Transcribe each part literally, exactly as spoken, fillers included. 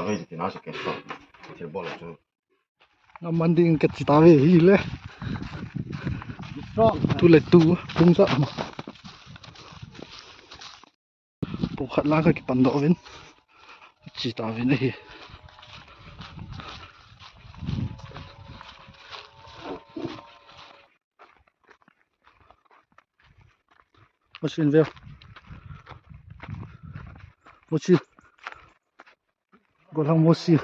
Oi, tina sa keso. Thil bol chu. Ngam man ding ka chi tave hi le. Strong. Tu le tu, pung sa ma. Pu khat la ka kipan doh uvin. Chi tave na hi. Mosi in veo. Mosi. Golhang Mosi.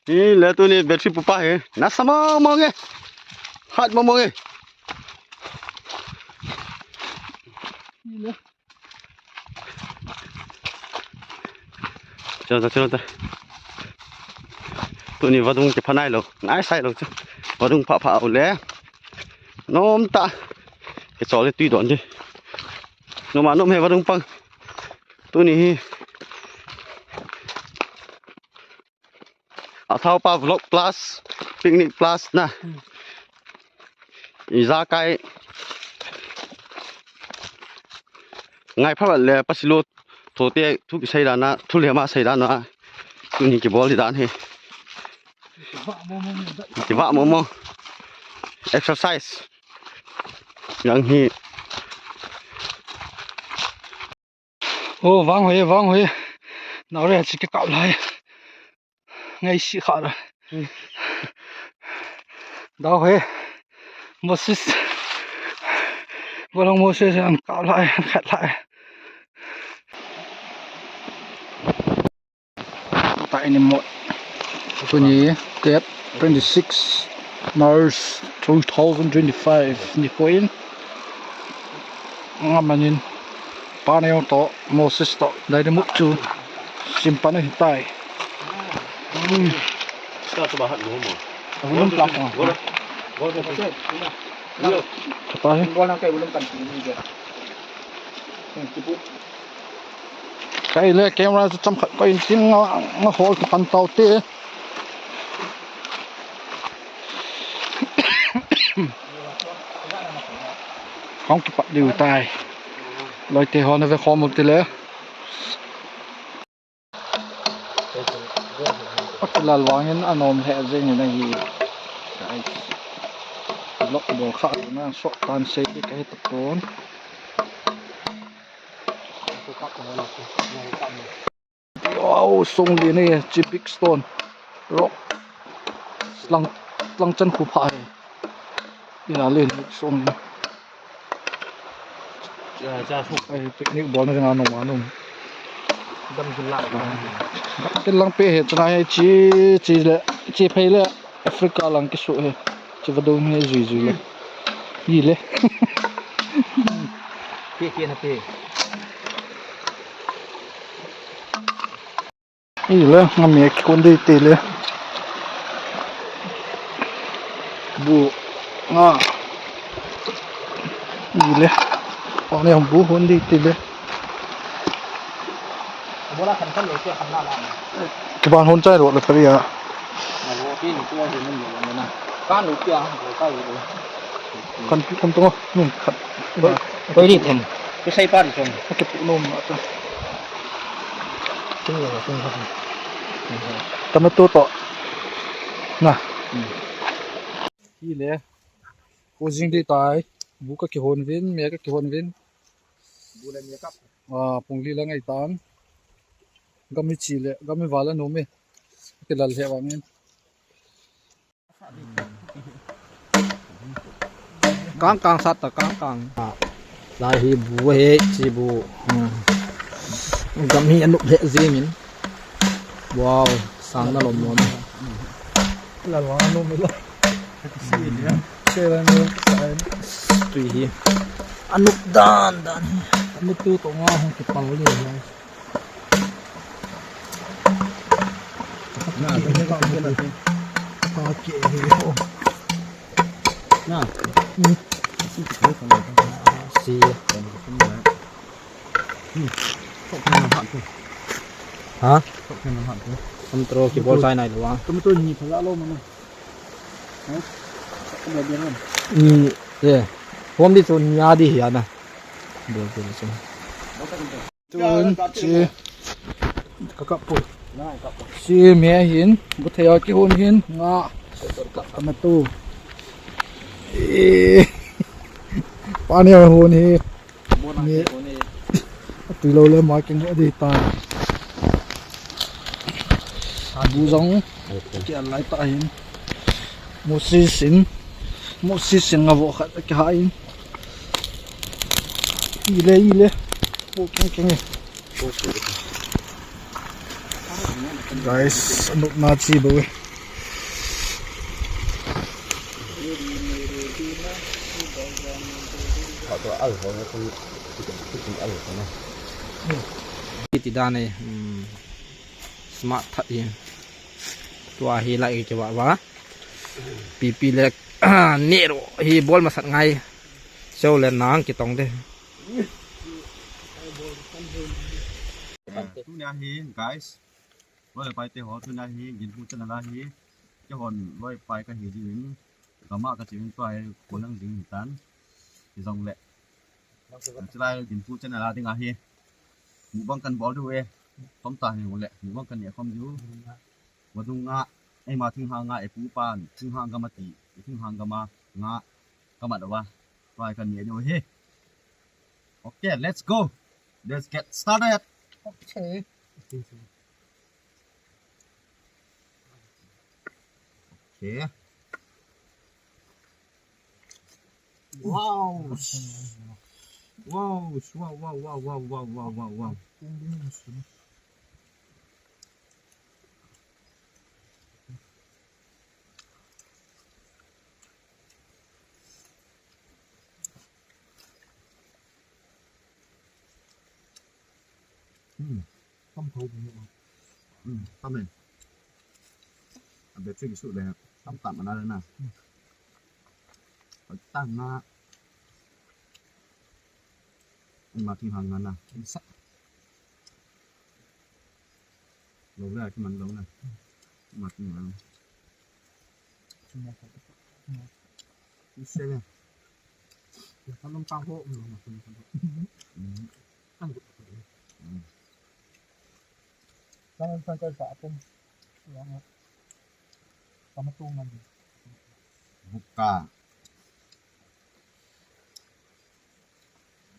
Hi le tuni battery pupa hi. Nasa mong mong e. Hat mong mong e. Hi le. Chalo ta, chalo ta. Tuni vadung kipha nailou. Nai sailou chu. Vadung pha pha u le. Nom ta. Kichol le tui don di. Nom a nom he vadung pang. Tuni hi. Athao pa vlog plus, picnic plus na. Hmm. Ijakai. Ngai pha le pasilo thote thu kisei dan a, thu le ma sei dan a. Tuni kibol di dan hi. Kivah mong mong. Exercise. Yang hi. Oh, vang hoi, vang hoi. Nau re, chi ke kap lai. Ngai si kha ra. Hmm. Dau hoi. Moses. Golhang Moses an kap lai, khat lai. Ta ini mo. Tuni date twenty-six March two thousand twenty-five ni koin. Ngam man in. Pa Neo to, Moses to, dai de mut chu. Simpan ahi tai. Hmm. Sa tu bahat mo mo. Ulum plak mo. Gol. Gol. Gol. Kapa he. Gol na kai ulum kan ni dia. Hmm, kipu. Kai le camera chu chomkhat koi in tin nga, nga hol kipan tau te. Hung kipat diu tai. Loi te hon ve khom te le. Pakilal vangin anom lheh jeng in ahi. Guys. Vlog bol kha na so tan sei di kahi tapon. Wow, song li ni, chi big stone. Rock. Lang, lang chan khu pha hai. Ina len song li. Cha, cha, song. Ai, picnic bol na nga nom, nga nom. Dam jin la. Dam jin lang pe he, chana he, chi, chi le, chi phei le. Africa lang kisu he. Chi vadung he, jui, jui le. Hi le. Hi le, ngam e kikon dei te le. Bu, nga. Hi le. Ong ne bu hon dei te le. Bola khan khan le khan na la. Kiban hon chai ro le pari a. Alo, pi ni tua jin mun lo na. Kan lo pia, lo kai lo. Kan pi kan tung a, nung khat. Koi ri them. Ku sai pa ri chom. Ka pu nom na ta. Tung lo, tung lo. Tomato to. Na. Hmm. Hi le. Ko jing dei tai. Bu ka kihon vin, me ka kihon vin. Bu le me ka. Ah, pung li la ngai tan. Gam hi chi le, gam hi vala nom e. Kilal he vangin. Kang kang sat ta kang kang. Ah, lai hi bu he chi bu. Hmm. Gam hi anup he jing in. Wow, sang na lom lom. Lal wa nom lo. Tui hi. Anup dan dan hi. Anup tu to nga hung kipal li hi. Na, ka ke hi ho. Na. Hmm. Si. Hmm. Ha? Tomato kibol chai nai lo a. Tomato ni phala lo mana. Ha? Ka bol dia. Hmm, ye. Hom di chu nia di hi ana. Bol chu chu. Tun chi ka kap pu. Chi me hin, bu thei a kihon hin, nga. Ka ma tu. Eh. Pa ne hon hi. Ni. Tui lo le ma king di ta. Abu jong. Ki alai ta hin. Moses sin. Moses sin nga vo khat ki ha in. Ile, ile. Pu king king. Guys, anop na chi bo e. Ti dan e, um, smart that e. Tua hi lai ki wa wa. Pi pi le, ne ro hi bol masat ngai. Seo le nang ki tong de. Tunia hi, guys, loi pai te ho, tunia hi, Ginpu channel a hi, kei hon loi pai ka hi jing in, kama ka ching in tua hi, ko lang jing tan, hi jong le. Chulai Ginpu channel a ding a hi, mukbang kan bol diu e, thom ta hi le, mukbang kan ne khom diu. Vadung nga, eima thinghang nga, epu pan, thinghang gam ati, thinghang gam a nga, kamat uva, tua hi kan ne diu hi. Okay, let's go. Let's get started. Okay. Okay. Wow. Wow, wow, wow. Hmm. Tam tho bu. Hmm, tam e. A be chu ki su le. Tam tam na le na. Hmm. Tam na. Ma thinghang na na. Sa. Lo le ki man lo na. Ma thinghang. Ni se le. Ya, kan nong tang ho, um, lo ma thinghang. Hmm. Kan gu. Hmm. Kan nong tang ko sa apung. Yang. Kama tu ngan. Buka.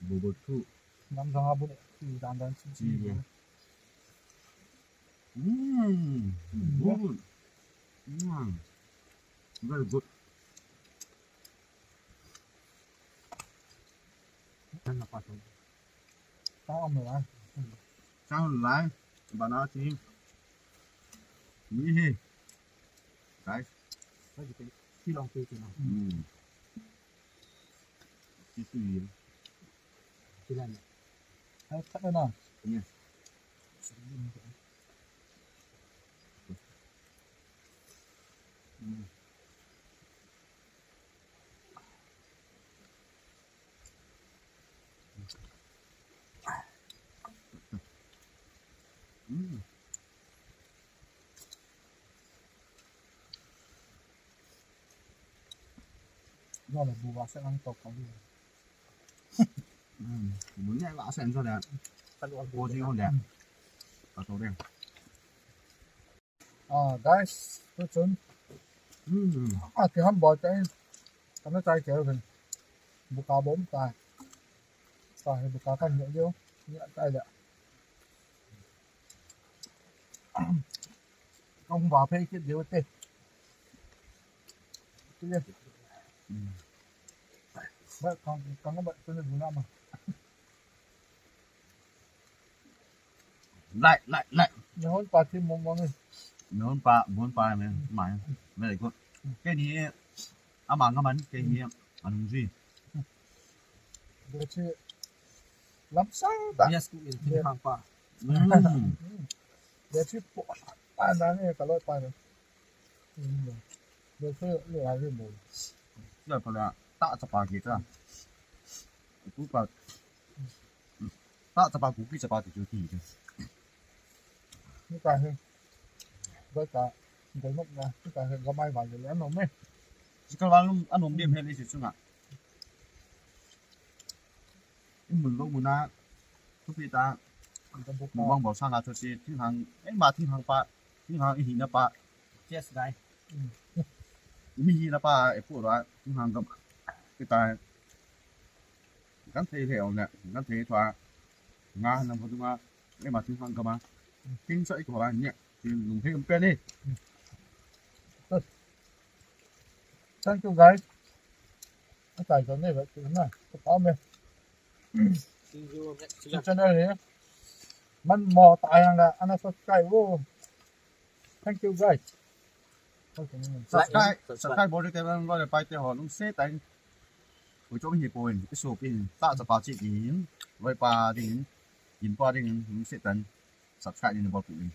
Bubur tu. Ngam jang abu de. Ti dan dan si. Iya. Hmm. Good. Hmm. Very good. Kan apa tu? Tao me lai. Tao lai. Bana si. Ni he. Guys. Ti long ti ti na. Hmm. Ti ti. Ti la na. Hai, cut na. Yes. Hmm. Hmm. Jale bu va se ang to ka li. Hmm. Bu ne va se ang to da. Ka lu bu ji ho da. Ka to de. Ah, guys, tu chun. Hmm. Ah, kiham bol tai. Kana tai keu hin. Buka bom tai. Ka hi buka kan ne yo. Ni tai da. Kong va phei kit diu te. Kile. Hmm. Ba kong, kong ba tu ne bu na ma. Lai, lai, lai. Nahon pa thi mong mong e. Nahon pa, mon pa me, mai. Very good. Kei ni, ama nga man, kei ni, anung ji. Be chi, lam sang ta. Yes, ku in, thinghang pa. Mm. Be chi po, pa na ne, ka loi pa ne. Mm. Be chi, lu a ri mo. Ya, pa la, ta cha pa ki ta. Ku pa. Ta chapa Kuki chapa ti chu ti chu. Ni ka he. Ba ka, ba nok na, ni ka he, ga mai ba le, ano me. Sikal ba lum, ano me he le si chunga. I mun lo mun a, thupi ta, Mukbang bol sanga chu si thinghang, eima thinghang pa, thinghang ihina pa. Cheers, guys. Mihi na pa, epu ra, thinghang gam. Kita. Kan thei he on ne, kan thei thua. Nga na mo dunga, eima thinghang gama. Thing sa iko ra ne, thin lung he pe ni. Thank you, guys. Atai ko ne ba, na. Ko pa me. See you next channel he. Man mo ta yang la, ana subscribe wo. Thank you, guys. Subscribe, subscribe bol te ban bol pai te ho lungset tah in. Ui chom hi poi, isu pin, ta chapa chi din, loi pa din, in pa din, lungset tah in. Subscribe din bol pu din.